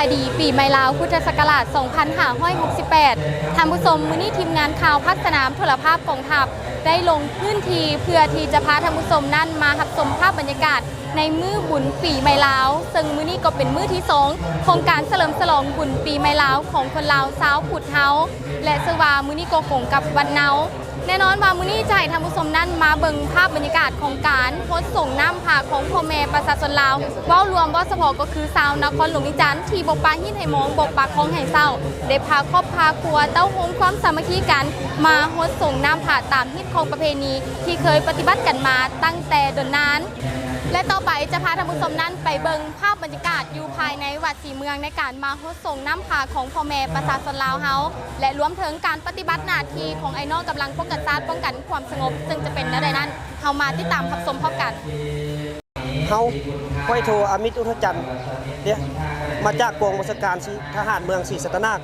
ສະບາຍດີປີໃໝ່ລາວ ພຸດທະສັກກະລາດ ສອງພັນຫ້າຮ້ອຍຫົກສິບແປດ. ທ່ານຜູ້ຊົມ, ມື້ນີ້ທີມງານຂ່າວພາກສະໜາມໂທລະພາບກອງທັບ ໄດ້ລົງພື້ນທີ່ເພື່ອທີ່ຈະພາທ່ານຜູ້ຊົມນັ້ນມາຮັບຊົມພາບບັນຍາກາດໃນມື້ບຸນປີໃໝ່ລາວ, ເຊິ່ງມື້ນີ້ກໍເປັນມື້ທີສອງຂອງການສະເຫຼີມສະຫຼອງບຸນປີໃໝ່ລາວຂອງຄົນລາວຊາວພຸດເຮົາ ແລະ ເຊື່ອວ່າມື້ນີ້ກໍກົງກັບວັນເນົາ. ແນ່ນອນວ່າມື້ນີ້ຈະໃຫ້ທ່ານຜູ້ຊົມນັ້ນມາເບິ່ງພາບບັນຍາກາດຂອງການຫົດສົງນ້ຳພາຂອງພໍ່ແມ່ປະຊາຊົນລາວ ເວົ້າລວມ ເວົ້າສະເພາະກໍຄືຊາວນະຄອນຫຼວງວຽງຈັນ ທີ່ບໍ່ປະຫີດໃຫ້ໝອງ ບໍ່ປະຄອງໃຫ້ເສົ້າ ໄດ້ພາຄອບພາຄົວເຕົ້າໂຮມຄວາມສາມັກຄີກັນ ມາຫົດສົງນ້ຳພາຕາມຮີດຄອງປະເພນີທີ່ເຄີຍປະຕິບັດກັນມາຕັ້ງແຕ່ດົນນານ. ແລະ ຕໍ່ໄປຈະພາທ່ານຜູ້ຊົມນັ້ນໄປເບິ່ງພາບບັນຍາກາດຢູ່ພາຍໃນວັດສີເມືອງ ໃນການມາຫົດ ສົ່ງນ້ຳພາຂອງພໍ່ແມ່ປະຊາຊົນລາວເຮົາ ແລະ ລວມເຖິງການປະຕິບັດໜ້າທີ່ຂອງອ້າຍນ້ອງກຳລັງປ້ອງກັນຊາດ ປ້ອງກັນຄວາມສະຫງົບ ເຊິ່ງຈະເປັນແນວໃດນັ້ນ ເຮົາມາຕິດຕາມຮັບຊົມພ້ອມກັນ. ເຮົາ ຮ້ອຍໂທ ອາມິດ ອຸດທະຈັນ ເດ້ ມາຈາກກອງບັນຊາການ ທະຫານເມືອງສີສັດຕະນາກ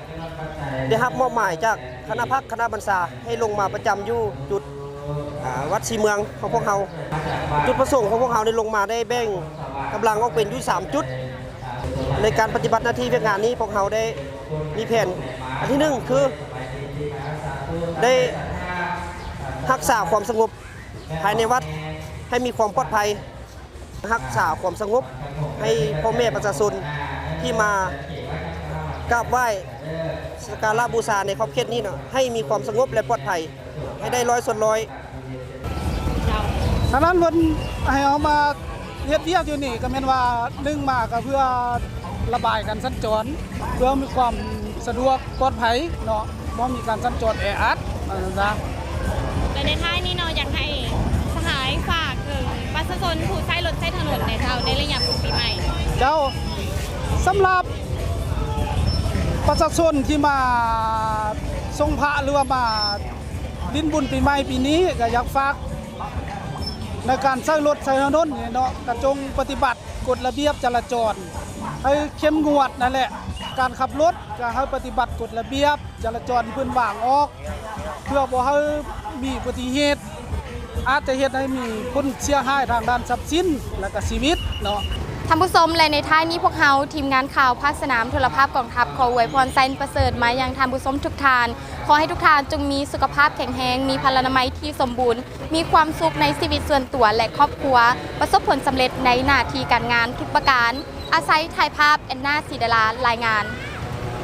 ໄດ້ຮັບມອບໝາຍຈາກຄະນະພັກຄະນະບັນຊາ ໃຫ້ລົງມາປະຈຳຢູ່ຈຸດ ອາ ວັດສີເມືອງຂອງພວກເຮົາ. ຈຸດປະສົງຂອງພວກເຮົາໄດ້ລົງມາ ໄດ້ແບ່ງກຳລັງອອກເປັນຢູ່ສາມຈຸດ. ໃນການປະຕິບັດໜ້າທີ່ວຽກງານນີ້ ພວກເຮົາໄດ້ມີແຜນ ອັນທີໜຶ່ງ ຄື ໄດ້ຮັກສາຄວາມສະຫງົບພາຍໃນວັດໃຫ້ມີຄວາມປອດໄພ, ຮັກສາຄວາມສະຫງົບໃຫ້ພໍ່ແມ່ປະຊາຊົນທີ່ມາກາບໄຫວ້ສັກກາລະບູຊາໃນຂອບເຂດນີ້ເນາະ ໃຫ້ມີຄວາມສະຫງົບ ແລະ ປອດໄພ ໃຫ້ໄດ້ຮ້ອຍສ່ວນຮ້ອຍ. ເຈົ້າ. ອັນນັ້ນເພິ່ນໃຫ້ເຮົາມາເຮັດວຽກຢູ່ນີ້ ກໍແມ່ນວ່າ ໜຶ່ງ ມາກໍເພື່ອລະບາຍການສັນຈອນ ເພື່ອມີຄວາມສະດວກປອດໄພເນາະ, ບໍ່ມີການສັນຈອນແອອັດ ວ່າຊັ້ນຊະ. ແລະ ໃນທ້າຍນີ້ເນາະ ຢາກໃຫ້ສະຫາຍຝາກເຖິງປະຊາຊົນຜູ້ໃຊ້ລົດໃຊ້ຖະໜົນແດ່ເຈົ້າ ໃນໄລຍະບຸນປີໃໝ່. ເຈົ້າ. ສຳລັບປະຊາຊົນທີ່ມາຊົງພະ ຫຼືວ່າມາ ຫຼິ້ນບຸນປີໃໝ່ປີນີ້ ກໍຢາກຝາກໃນການໃຊ້ລົດໃຊ້ຖະໜົນນີ້ເນາະ ກໍຈົ່ງປະຕິບັດກົດລະບຽບຈະລາຈອນໃຫ້ເຂັ້ມງວດນັ້ນແຫຼະ. ການຂັບລົດກໍໃຫ້ປະຕິບັດກົດລະບຽບຈະລາຈອນເພິ່ນວາງອອກ ເພື່ອບໍ່ໃຫ້ມີອຸບັດຕິເຫດ ອາດຈະເຮັດໃຫ້ມີຜົນເສຍຫາຍທາງດ້ານຊັບສິນ ແລະ ກະຊີວິດເນາະ. ທ່ານຜູ້ຊົມ ແລະ ໃນທ້າຍນີ້ພວກເຮົາ ທີມງານຂ່າວພາກສະໜາມໂທລະພາບກອງທັບ ຂໍອວຍພອນໄຊປະເສີດມາຍັງທ່ານຜູ້ຊົມທຸກທ່ານ. ຂໍໃຫ້ທຸກທ່ານຈົ່ງມີສຸຂະພາບແຂງແຮງ, ມີພະລານາໄມທີ່ສົມບູນ, ມີຄວາມສຸກໃນຊີວິດສ່ວນຕົວ ແລະ ຄອບຄົວ, ປະສົບຜົນສຳເລັດໃນໜ້າທີ່ການງານທຸກປະການ. ອາໄສຖ່າຍພາບ, ແອນນາ ສີດາລາ ລາຍງານ.